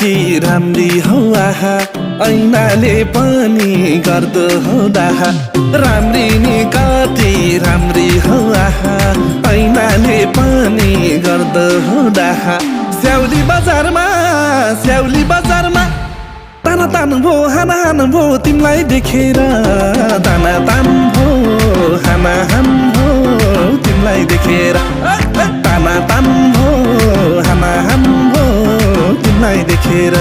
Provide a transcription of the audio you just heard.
कति राम्री हौ आहा ऐनाले पनि गर्दो हौ डाहा राम्री नि कति राम्री हौ आहा ऐनाले पनि गर्दो हौ डाहा स्याउली बजारमा ताना तान भो हाना हान भो तिमीलाई देखेर ताना तान भो हाना हान भो तिमीलाई देखेर ताना तान भो हाना हान भो तिमीलाई देखेर